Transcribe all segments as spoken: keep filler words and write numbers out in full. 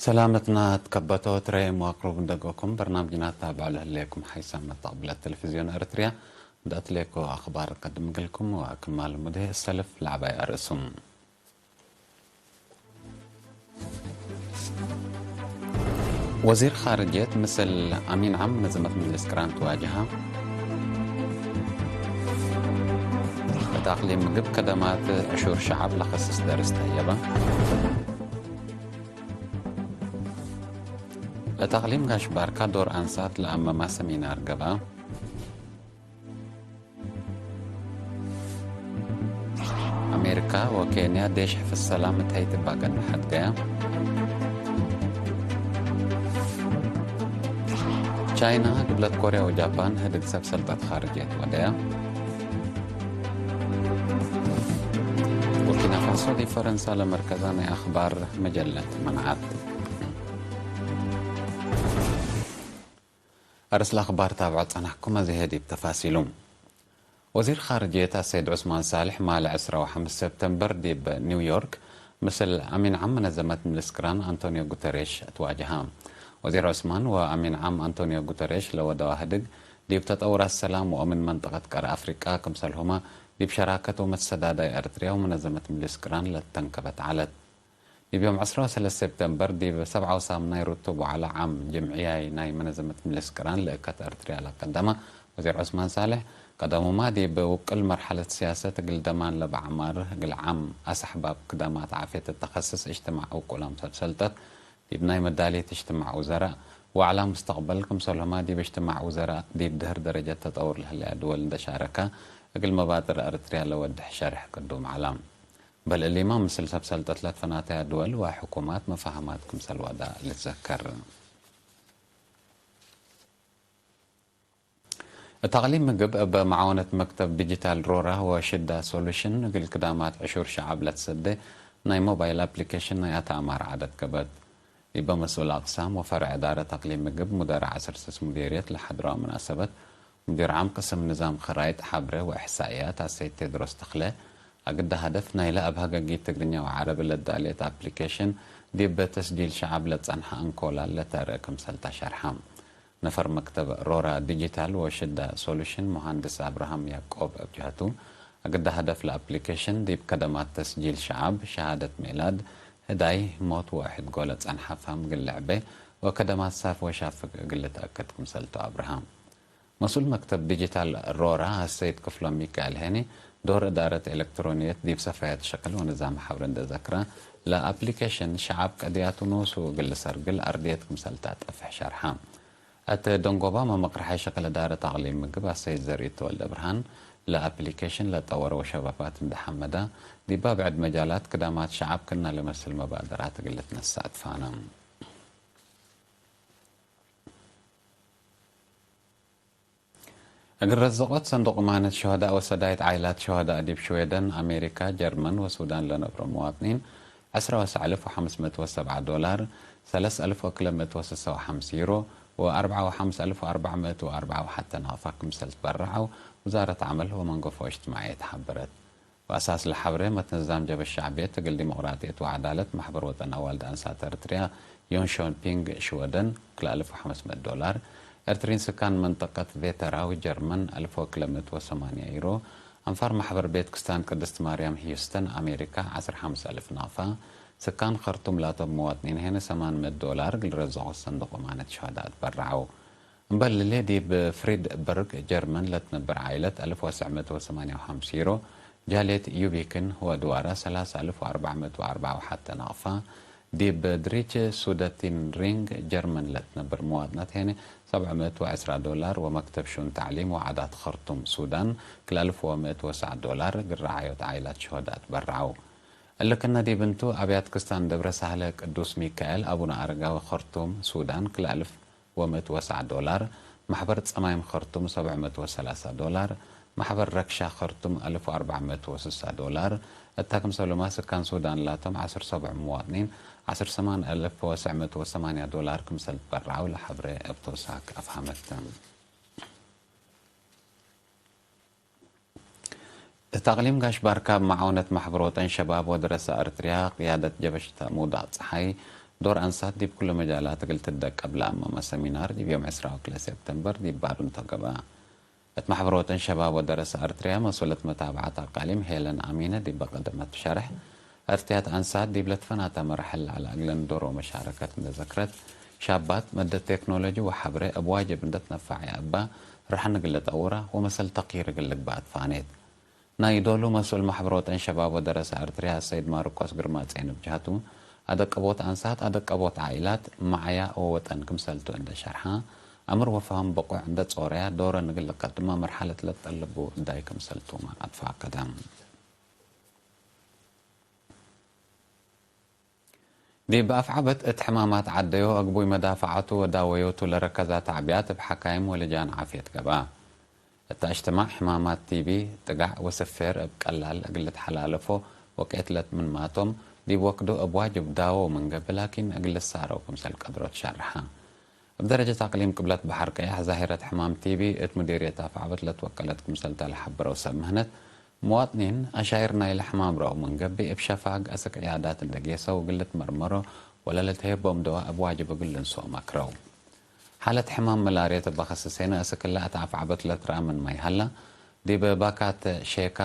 ሰላመትና ትከበቶ ትረኤ መዋቅሩብ እንደገኩም በርናምጅና ታብዖ ለህሌኩም ሓይሳም መተቅብለት ቴሌቪዝዮን ኤረትርያ እንደ አትሌኮ አኽባር ቀድም እግልኩም ወክማል ሙድሄ እሰልፍ ለዐባይ አርእሱም። ወዚር ኻርጅየት ምስል አሚን ዓም መነዘመት ምጅልስ ቅራን ትዋጅሃ። እት አቅሊም ምግብ ከደማት ዕሹር ሸዐብ ለከስስ ደርስ ተህየበ። እት አቅሊም ጋሽ ባርካ ዶር አንሳት ለአመማ ሰሚናር ገብአ። አሜሪካ ወኬንያ ዴሽ ሕፍዝ ሰላም እት ሀይትባገን ለሐድገያ። ቻይና፣ ግብለት ኮርያ ወጃፓን ህድግ ሰብ ሰልጠት ኻርጅየት ወደያ። ቡርኪና ፋሶ ዲብ ፈረንሳ ለመርከዛ ናይ አኽባር መጀለት መንዓት። አርስ ለአኽባር ታብዖ ጸናሕኩም፣ አዜ ዲብ ተፋሲሉ። ወዚር ኻርጅየት አሰይድ ዑስማን ሳልሕ፣ ማለ ዕስራ ወሐምስ ሰብተምበር ዲብ ኒውዮርክ ምስል አሚን ዓም መነዘመት ምልስ ቅራን አንቶኒዮ ጉተሬሽ ትዋጅሃ። ወዚር ዑስማን ወአሚን ዓም አንቶኒዮ ጉተሬሽ ለወደዋ ህድግ፣ ዲብ ተጠውራት ሰላም ወአምን መንጠቀት ቀር አፍሪቃ፣ ክምሰልሁመ ዲብ ሸራከት ወመትሰዳዳይ ኤረትርያ ወመነዘመት ምልስ ቅራን ለተንከበት ዐለት። ዲብ ዮም ዕስራ ወሰለስ ሰብተምበር፣ ዲብ ሰብዓው ሳምናይ ርቱብ ወዐለ ዓም ጅምዕያይ ናይ መነዘመት ምልስ ቅራን ለእከት ኤረትርያ ለቀደመ ወዚር ዑስማን ሳልሕ፣ ቀደሙማ ዲብ ውቅል መርሐለት ስያሰት እግል ደማን ለበዐማር እግል ዓም አሰሕባብ ክዳማት ዓፍየት እተኸስስ እጅትማዕ ውቁላም ሰብ ሰልጠት፣ ዲብ ናይ መዳልየት እጅትማዕ ውዘራእ ወዐላ ሙስተቅበል፣ ክምሰልሁማ ዲብ እጅትማዕ ውዘራእ ዲብ ድህር ደረጀት ተጠውር ለህለያ ድወል እንደ ሻረካ፣ እግል መባጥር ኤረትርያ ለወድሕ ሸርሕ ቅዱም ዐላ። በል እሊመ ምስል ሰብ ሰልጠት ለትፈናተያ ድወል ወሕኩማት መፋህማት ክምሰል ወዳ ልትዘከር። እት አቅሊም ምግብ እብ መዓወነት መክተብ ዲጂታል ሮራ ወሽዳ ሶሉሽን እግል ክዳማት ዕሹር ሸዐብ ለትሰዴ ናይ ሞባይል አፕሊኬሽን ናይ አትአማር ዐደት ገብአት። ዲበ መስኡል አቅሳም ወፈርዕ እዳረት አቅሊም ምግብ ሙደረ ዐስር ስስ ሙዲርየት ለሐድረወ መናሰበት፣ ሙዲር ዓም ቅስም ንዛም ከራይጥ ሐብሬ ወእሕሳእያት አሰይድ ቴድሮስ ተክለ፣ አግደ ሀደፍ ናይለ እብ ሀገጊት ትግርኛ ወዐረቢ ለዳሌት አፕሊኬሽን ዲብ ተስጂል ሸዐብ ለጸንሐ አንኮላል ለተርእ ክምሰልታ ሸርሐ። ነፈር መክተብ ሮራ ዲጂታል ወሽዳ ሶሉሽን መሃንድስ አብርሃም ያቆብ እብ ጀህቱ፣ አግደ ሀደፍ ለአፕሊኬሽን ዲብ ከደማት ተስጂል ሸዐብ፣ ሸሃደት ሜላድ፣ ህዳይ፣ ሞት ወሕድጎ ለጸንሐ ፋም እግል ልዕቤ ወከደማት ሳፍ ወሻፍግ እግል ልትአከድ ክምሰልቱ አብርሃ። መስኡል መክተብ ዲጂታል ሮራ አሰይድ ክፍሎም ሚካኤል ሄኒ፣ ዶር እዳረት ኤለክትሮንየት ዲብ ሰፈየት ሸቅል ወንዛም ሐብር እንደ ዘክረ፣ ለአፕሊኬሽን ሸዐብ ቀድያቱ ኖሱ እግል ልሰርግል አርድየት ክምሰልታ ጠፍሕ ሸርሐ። እት ደንጎባ መመቅርሐይ ሸቅል እዳረት አቅሊም ምግብ አሰይድ ዘርኢት ተወልደ ብርሃን፣ ለአፕሊኬሽን ለጠወረው ሸባባት እንደ ሐመዳ፣ ዲባ ብዕድ መጃላት ክዳማት ሸዐብ ክና ለመስል መባደራት እግል ልትነሰእ አትፋነ። እግል ረዘቆት ሰንዱቅ እማነት ሸሆዳእ ወሰዳይት ዓይላት ሸሆዳእ ዲብ ሽዌደን፣ አሜሪካ፣ ጀርመን ወሱዳን ለነብሮ መዋጥኒን፣ ዕስራ ወሰዕ አልፍ ወሐምስ ምእት ወሰብዓ ዶላር፣ ሰለስ አልፍ ወክለ ምእት ወስሳ ወሐምስ ዩሮ ወአርብዓ ወሐምስ አልፍ ወአርብዓ ምእት ወአርብዓ ወሐተ ናቅፋ ክምሰል ትበረዐው ውዛረት ዐመል ወመንገፎ እጅትማዕየት ሐበረት። ወአሳስ ለሐብሬ መትንዛም ጀብህት ሸዕብየት እግል ዲሞቅራጥየት ወዐዳለት፣ መሕበር ወጠን አዋልድ አንሳት ኤረትርያ፣ ዮንሾፒንግ ሽወደን፣ ክልኤ አልፍ ወሐምስ ምእት ዶላር፣ ኤረትርዪን ስካን መንጠቀት ቬተራዊ ጀርመን፣ አልፍ ወክልኤ ምእት ወሰማንያ ዩሮ፣ አንፋር መሕበር ቤት ክስታን ቅድስት ማርያም ሂዩስተን አሜሪካ፣ ዐስር ሐምስ አልፍ ናቅፋ፣ ስካን ከርቱም ላቶም መዋጥኒን ሄነ፣ ሰማን ምእት ዶላር እግል ረዘቆት ሰንዱቅ እማነት ሸሆዳእ ትበረዐው። እምበል እሊ፣ ዲብ ፍሪድበርግ ጀርመን ለትነብር ዓኢለት፣ አልፍ ወትሰዕ ምእት ወሰማንያ ወሐምስ ዩሮ፣ ጃልየት ዩቢክን ወአድዋራ፣ ሰላሰ አልፍ ወአርበዕ ምእት ወአርበዕ ወሐተ ናቅፋ፣ ዲብ ድሪች ሱደቲንሪንግ ጀርመን ለትነብር መዋጥነት ሄነ፣ ሰብዕ ምእት ወዕስራ ዶላር፣ ወመክተብ ሹኡን ተዕሊም ወዓዳት ከርቱም ሱዳን፣ ክልኤ አልፍ ወምእት ወሰዕ ዶላር፣ እግል ረዓዮት ዓኢላት ሸሆዳእ ትበረዐው። እሊ ክእነ ዲብ እንቱ፣ አብያት ክስታን ደብረ ሳህለ ቅዱስ ሚካኤል፣ አቡነ አረጋዊ ከርቱም ሱዳን፣ ክልኤ አልፍ ወምእት ወሰዕ ዶላር፣ መሕበር ጸማይም ከርቱም ሰብዕ ምእት ወሰላሳ ዶላር፣ መሕበር ረክሻ ከርቱም አልፍ ወአርበዕ ምእት ወስሳ ዶላር፣ እታ ክምሰሉማ ስካን ሱዳን ላቶም ዐስር ሰቡዕ መዋጥኒን ዐስር ሰማን አልፍ ወትሰዕ ምእት ወሰማንያ ዶላር ክምሰል ትበረዐው ለሐብሬ እብ ቶሳክ አፍሀመት። እት አቅሊም ጋሽ ባርካ፣ እብ መዓውነት ማሕበር ወጠን ሸባብ ወደረሰ አርትርያ፣ ቅያደት ጀበሽተ ሙዳቅ ጸሓይ፣ ዶር አንሳት ዲብ ኩሉ መጃላት እግል ትደቀብ ለአመመ ሰሚናር ዲብ ዮም ዕስራ ወክልኤ ሴፕተምበር ዲብ ባርንቶ ገብአ። እት መሕበር ወጠን ሸባብ ወደረሰ አርትርያ መስኡለት መታብዐት አቃሊም ሄለን አሚነ ዲብ ቀደመቱ ሸርሕ፣ አርትያት አንሳት ዲብ ለትፈናተ መራሕል ለዐለ እግለን ዶር ወመሻረከት እንዴ ዘክረት፣ ሻባት መደት ቴክኖሎጂ ወሐብሬ እብ ዋጅብ እንዴ ትነፈዐየ እባ ርሐን እግል ልጠውራ ወመሰል ተቅዪር እግል ልግበእ አትፋኔት። ናይ ዶሉ መስኡል መሕበር ወጠን ሸባብ ወደረሰ አርትርያ አሰይድ ማርቆስ ግርማጼን እብ ጀሀቱ፣ አደቀቦት አንሳት አደቀቦት ዓኢላት፣ መዓያ ወወጠን ክምሰልቱ እንዴ ሸርሐ፣ አምር ወፈሀም ብቁዕ እንዴ ጾረያ፣ ዶረን እግል ልቀድመ መርሐለት ለትጠልቡ እዳይ ክምሰልቱመ አትፋቀደ። ዲብ አፍዐበት እት ሕማማት ዐደዮ፣ አግቡይ መዳፈዐቱ ወዳወዮቱ ለረከዛ ተዕቢያት እብ ሐካይም ወልጃን ዓፍየት ገብአ። እተ እጅትማዕ ሕማማት ቲቢ፣ ጥጋዕ ወስፌር እብ ቀላል እግል ልትሐላለፎ ወቄትለት ምንማቶም፣ ዲብ ወክዱ እብ ዋጅብ ዳወው ምን ገብእ ላኪን እግል ልሳረው ክምሰል ቀድሮ ትሸርሐ። እብ ደረጀት አቅሊም ቅብለት በሐር ቀያሕ ዛሂረት ሕማም ቲቢ እት ሙዲርየት አፍዐበት ለትወቀለት ክምሰልተ ለሐበረው ሰብ ምህነት፣ ምዋጥኒን አሻይር ናይለ ሕማም ረአው ምን ገብእ፣ እብ ሸፋግ አስክ ዕያዳት እንዴ ጌሰው እግል ልትመርመሮ ወለልትሄቦም ደዋ እብ ዋጅብ እግል ልንስኦ መክረው። ሓለት ሕማም መላርየት እበ ከሰሴነ፣ አስክ እለ አትአፍዐበት ለትረአ ምን ማይ ሀላ፣ ዲብ ባካት ሼካ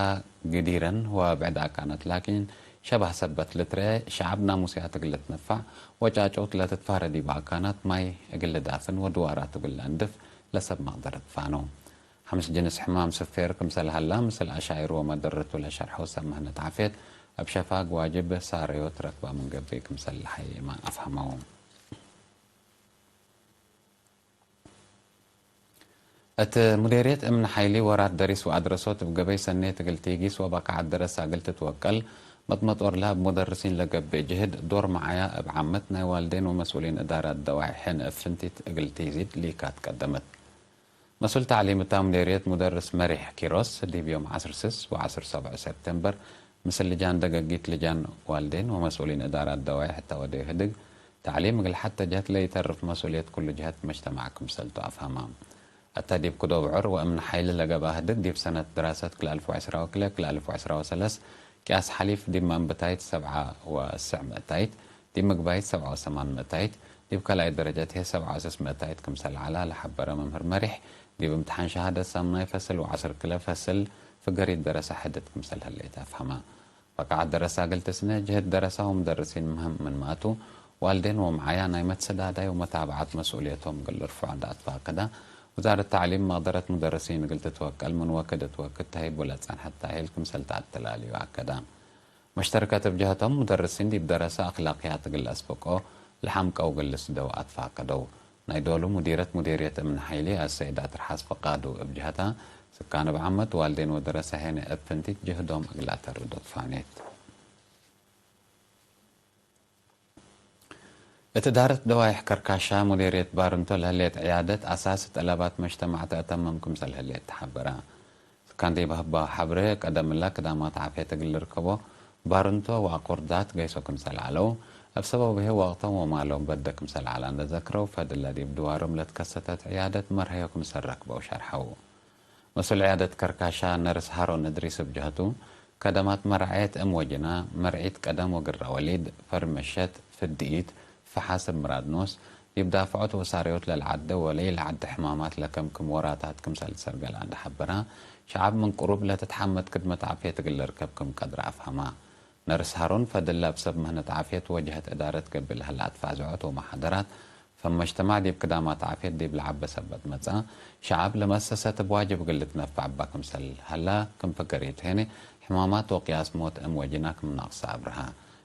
ግዲረን ወብዕድ አካናት ላኪን ሸባህ ሰበት ልትረአ፣ ሸዐብ ናሙስያት እግል ልትነፋዕ ወጫጨውት ለትትፋረ ዲብ አካናት ማይ እግል ልዳፍን ወድዋራት እግል ለአንድፍ ለሰብ መቅደረት ፋነው። ሐምስ ጅንስ ሕማም ስፌር ክምሰል ሀላ፣ ምስል አሻይሩ ወመደርቱ ለሸርሐው ሰብ ምህነት ዓፍየት፣ እብ ሸፋግ ዋጅብ ሳረዮት ረክባ ምን ገብእ ክምሰል ለሀይመ አፍሀመው። እት ሙዴርየት እምን ሐይሊ ወራት ደሪስ ወአድረሶት እብ ገበይ ሰኔት እግል ቲጊስ ወበቃዐት ደረሳ እግል ትትወቀል፣ መጥመጦርላ እብ ሙደርሲን ለገብእ ጅህድ ዶር መዓያ እብ ዓመት ናይ ዋልዴን ወመስኡሊን እዳራት ደዋይ ሕን እብ ፍንቲት እግል ቲዚድ ሊካት ቀደመት። መስኡል ተዕሊም እታ ሙዴርየት ሙደርስ መሪሕ ኪሮስ፣ ዲብ ዮም ዐስር ስስ ወዐስር ሰብዑ ሰብተምበር፣ ምስል ልጃን ደገጊት ልጃን ዋልዴን ወመስኡሊን እዳራት ደዋይ ሕተ ወደዩ ህድግ፣ ተዕሊም እግል ሐተ ጀህት ለኢተርፍ መስኡልየት ኩሉ ጀህት መጅተማዕ ክምሰልቱ አፍሀማ። እተ ዲብ ክዶ ብዑር ወእምን ሐይል ለገብአ ህድግ፣ ዲብ ሰነት ድራሰት ክልኤ አልፍ ወዐስራ ወክልኤ ክልኤ አልፍ ወዐስራ ወሰለስ ቅያስ ሐሊፍ ዲብ መንብታይት ሰብዓ ወስዕ ምእታይት፣ ዲብ ምግባይት ሰብዓ ወሰማን ምእታይት፣ ዲብ ካልኣይት ደረጀት ህዬ ሰብዓ ወስስ ምእታይት ክምሰል ዐላ ለሐበረ መምህር መሪሕ፣ ዲብ እምትሓን ሸሃደት ሳምናይ ፈስል ወዐስር ክለ ፈስል ፍገሪት ደረሰ ሕድት ክምሰል ህሌት አፍሀመ። በቃዐት ደረሳ እግል ትስነ፣ ጅህድ ደረሳ ወሙደርሲን ምህም ምንማቱ፣ ዋልዴን ወመዓያ ናይ መትሰዳዳይ ወመታብዓት መስኡልየቶም እግል ልርፍዖ እንዴ አትፋከዳ፣ ውዛረት ተዕሊም መቅደረት ሙደርሲን እግል ትትወቀል ምን ወክድ እት ወክድ ተህይቡ ለጸንሐት ተእሂል ክምሰል ተአተላልዩ አከደ። መሽተርከት እብ ጀሀቶም፣ ሙደርሲን ዲብ ደረሰ አክላቅያት እግል ለአስብቆ ለሐምቀው እግል ልስደው አትፋቀደው። ናይ ዶሉ ሙዲረት ሙዴርየት እምን ሐይሊ አሰይድ አትርሓስ ፍቃዱ እብ ጀሀታ፣ ስካን እብ ዓመት ዋልዴን ወደረሰ ሄነ እብ ፍንቲት ጅህዶም እግል አተርዶ ትፋኔት። እት እዳረት ደዋይሕ ከርካሻ ሙዴርየት ባርንቶ ለህሌት ዕያደት አሳስ ጠለባት መጅተማዕ ተአተምም ክምሰል ህሌት ተሐበረ። ስካን ዲብ ሀባ ሐብሬ ቀደም እለ ክዳማት ዓፍየት እግል ልርከቦ ባርንቶ ወአቁርዳት ገይሶ ክምሰል ዐለው፣ እብ ሰበብ ህዬ ወቅቶም ወማሎም በደ ክምሰል ዐለ እንዴ ዘክረው፣ ፈድለ ዲብ ድዋሮም ለትከሰተት ዕያደት መርሀዮ ክምሰል ረክበው ሸርሐው። መስኡል ዕያደት ከርካሻ ነርስ ሃሮን እድሪስ እብ ጀህቱ፣ ከደማት መራዐየት እም ወጅና፣ መርዒት ቀደም ወግረ ወሊድ፣ ፈርመሸት፣ ፍድኢት፣ ፈሓስ እብ ምራድ ኖስ፣ ዲብ ዳፍዖት ወሳርዮት ለለዐደ ወለኢለዐደ ሕማማት ለከምክም ወራታት ክምሰል ትሰርገለ እንዴ ሐበራ፣ ሸዐብ ምን ቅሩብ ለትትሐመድ ክድመት ዓፍየት እግል ልርከብ ክም ቀድረ አፍሀማ። ነርስ ሃሩን ፈድለ እብ ሰብ ምህነት ዓፍየት ወጀሀት እዳረት ገብእ ለሀለ አትፋዝዖት ወመሓደራት፣ ፈመጅተማዕ ዲብ ክዳማት ዓፍየት ዲብ ለዐበ ሰበት መጽአ፣ ሸዐብ ለመአሰሰት እብ ዋጅብ እግል ልትነፈዕ እባ ክምሰል ሀላ ክም ፍገሪት ሄነ፣ ሕማማት ወቅያስ ሞት እም ወጅና ክም ናቅሰ አብርሀ።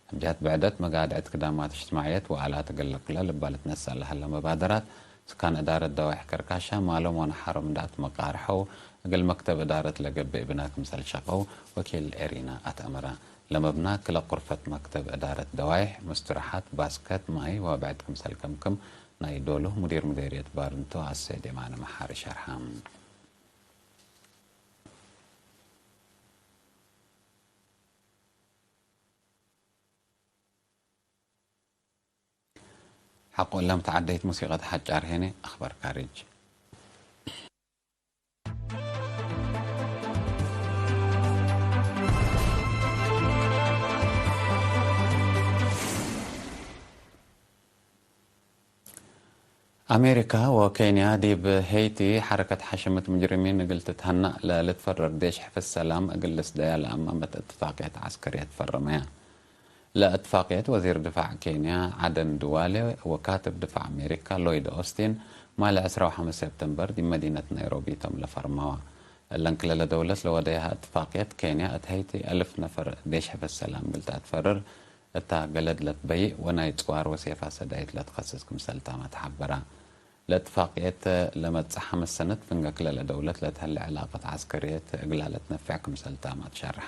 እብ ጀሀት ብዕደት መጋድዕት ክዳማት እጅትማዕየት ወአላት እግል ልቅለል እባ ልትነሰእ ለሀለ መባደራት፣ ስካን እዳረት ደዋይሕ ከርካሻ ማሎም ወነሓሮም እንዴ አትመቃርሐው፣ እግል መክተብ እዳረት ለገብእ ብና ክምሰል ሸቀው ወኪል ኤሪና አትአመረ። ለመብና ክለ ቁርፈት መክተብ እዳረት ደዋይሕ፣ ሙስትረሓት፣ ባስከት፣ ማይ ወብዕድ ክምሰል ከምክም ናይ ዶሉ ሙዲር ሙዴርየት ባርንቶ አሰይድ የማነ መሓሪ ሸርሐ። ሐቆ እለ መተዓደይት ሙሲቀት ሐጫር ሄነ አኽባር ካርጅ። አሜሪካ ወኬንያ ዲብ ሄይቲ ሐረከት ሐሽምት ሙጅሪሚን እግል ትትሀነእ ለልትፈረር ዴሽ ሕፍዝ ሰላም እግል ልስደያ ለአመመት እትፋቅየት ዐስከርየት ፈረመያ። ለእትፋቅየት ወዚር ድፋዕ ኬንያ ዓደን ድዋሌ ወካትብ ድፋዕ አሜሪካ ሎይድ ኦስቲን ማለ ዕስራ ወሐምስ ሰብተምበር ዲብ መዲነት ናይሮቢ ቶም ለፈርመዋ። እለን ክለ ለደውለት ለወደያሀ እትፋቅየት ኬንያ እት ሄይቲ አልፍ ነፈር ዴሽ ሕፍዝ ሰላም እግል ተአትፈርር እታ ገለድ ለትበይእ ወናይ ጽዋር ወሴፋ ሰዳይት ለትከስስ ክምሰልታመ ተሐበራ። ለእትፋቅየት ለመጽእ ሐምስ ሰነት ፍንገ ክለ ለደውለት ለትሀሌ ዕላቀት ዐስከርየት እግላ ለትነፌዕ ክምሰልታመ ትሸርሐ።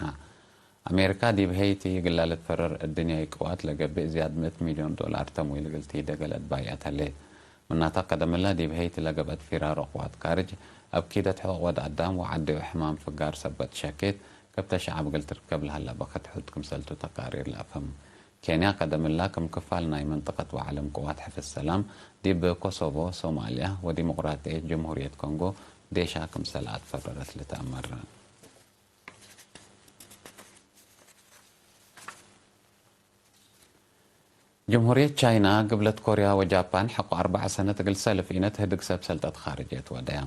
አሜሪካ ዲብ ሄይቲ እግላ ለትፈረር እድንያይ ቅዋት ለገብእ ዝያድ ምእት ሚልዮን ዶላር ተምዊል እግል ትሂደገ ለትባይዐት ህሌት። ምናተ ቀደምላ ዲብ ሄይቲ ለገብአት ፊራሮ ቅዋት ካርጅ፣ አብኪደት ሕቁቅ ወድ አዳም ወዐዴ ወሕማም ፍጋር ሰበት ሸኬት ከብተ ሸዐብ እግል ትርከብ ለሀለ በክት ሑድ ክምሰልቱ ተቃሪር ለአፍህም። ኬንያ ቀደምላ ክም ክፋል ናይ መንጠቀት ወዐለም ቅዋት ሕፍዝ ሰላም ዲብ ኮሶቮ፣ ሶማልያ ወዲሞቅራጥየት ጀምሁርየት ኮንጎ ዴሻ ክምሰል አትፈረረት ልትአመር። ጀምሁርየት ቻይና፣ ግብለት ኮርያ ወጃፓን ሐቆ አርበዕ ሰነት እግል ሰልፍ ኢነት ህድግ ሰብ ሰልጠት ካርጅየት ወደያ።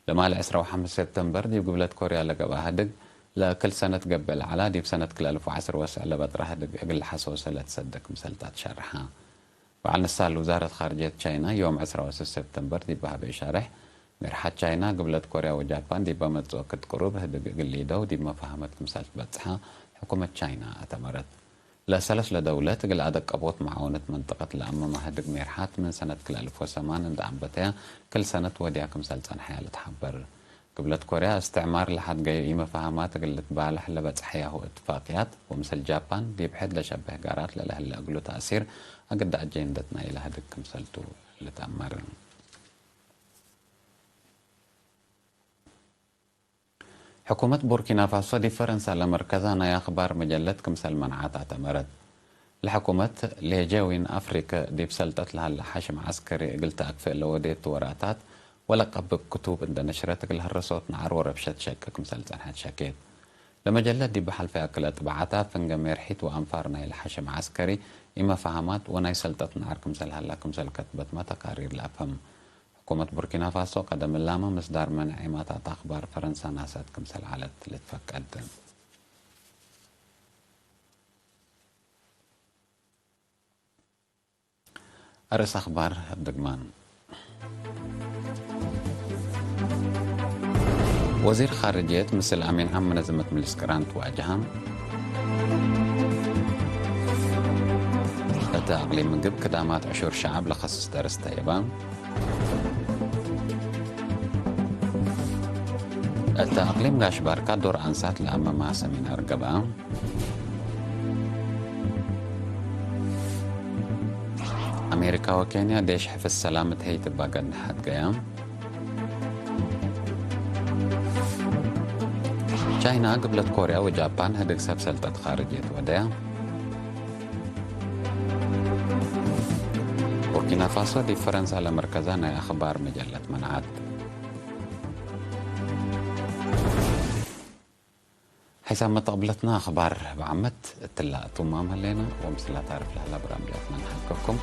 ለማል ዕስራ ወሐምስ ሰብተምበር ዲብ ግብለት ኮርያ ለገብአ ህድግ፣ ለክል ሰነት ገብእ ለዐላ፣ ዲብ ሰነት ክልኤ አልፍ ወዐስር ወሰዕ ለበጥረ ህድግ እግል ለሐሰውሰ ለትሰደ ክምሰልታ ትሸርሐ። በዐል ንሳል ውዛረት ካርጅየት ቻይና፣ ዮም ዕስራ ወስስ ሰብተምበር ዲብ በሀበ ኢሻርሕ፣ ሜርሐት ቻይና፣ ግብለት ኮርያ ወጃፓን ዲብ መጽኦ ክድ ቅሩብ ህድግ እግል ሊደው ዲብ መፋህመት ክምሰል ትበጽሐ ሕኩመት ቻይና አተመረት። ለሰለስ ለደውለት እግል አደቀቦት መዓውነት መንጠቀት ለአመመ ህድግ ሜርሓት ምን ሰነት ክልኤ አልፍ ወሰማን እንደ አንበተያ ክል ሰነት ወድያ ክምሰል ጸንሐያ ልትሐበር። ግብለት ኮርያ እስትዕማር ለሐድገዩ ኢመፋህማት እግል ልትባለሕ ለበጽሐያሁ እትፋቅያት ወምሰል ጃፓን ዲብ ሕድ ለሸብህ ጋራት ለለህለ እግሉ ተእሲር አግደ አጀንደት ናይለ ህድግ ክምሰልቱ ልትአመር። ሕኩመት ቡርኪና ፋሶ ዲብ ፈረንሳ ለመርከዛ ናይ አክባር መጀለት ክምሰል መንዓት አተመረት። ለሕኩመት ሌጀዊን አፍሪክ ዲብ ሰልጠት ለሀለ ሐሽም ዐስከሪ እግል ተአክፍእ ለወዴት ወራታት ወለቀብብ ክቱብ እንደ ነሽረት እግል ሀረሶት ነዓር ወረብሸት ሸቂ ክምሰል ጸንሐት ሸኬት። ለመጀለት ዲብ ሐልፈያ ክለ ጥብዓታ ፍንገ ሜርሒት ወአንፋር ናይለ ሐሽም ዐስከሪ ኢመፋህማት ወናይ ሰልጠት ነዓር ክምሰል ሀላ ክምሰል ከትበትመ ተቃሪር ለአፍህም። ሕኩመት ቡርኪና ፋሶ ቀደም እላመ ምስዳር መንዕ ኢማታት አክባር ፈረንሳ ናሰት ክምሰል ዐለት ልትፈቀድ። አርእስ አክባር እብ ድግማን። ወዚር ካርጅየት ምስል አሚን ዓም መነዘመት ምልስ ቅራን ትዋጅሃ። እተ አቅሊም ምግብ ክዳማት ዕሹር ሸዐብ ለከስስ ደርስ ተይባ። እተ አቅሊም ጋሽ ባርካ ዶር አንሳት ለአመማ ሰሚናር ገብአ። አሜሪካ ወኬንያ ዴሽ ሕፍዝ ሰላም እት ሄይቲ ባገድ ሐድገያ። ቻይና፣ ግብለት ኮርያ ወጃፓን ህድግ ሰብ ሰልጠት ካርጅየት ወደያ። ቡርኪና ፋሶ ዲብ ፈረንሳ ለመርከዛ ናይ አክባር መጀለት መንዓት። ሐይሳም መተቅብለትና አክባር ብዓመት እትላ እቱማም ህሌና ወምስላ ታርፍ ለህላ ብራምጃትና ንሓልከኩም።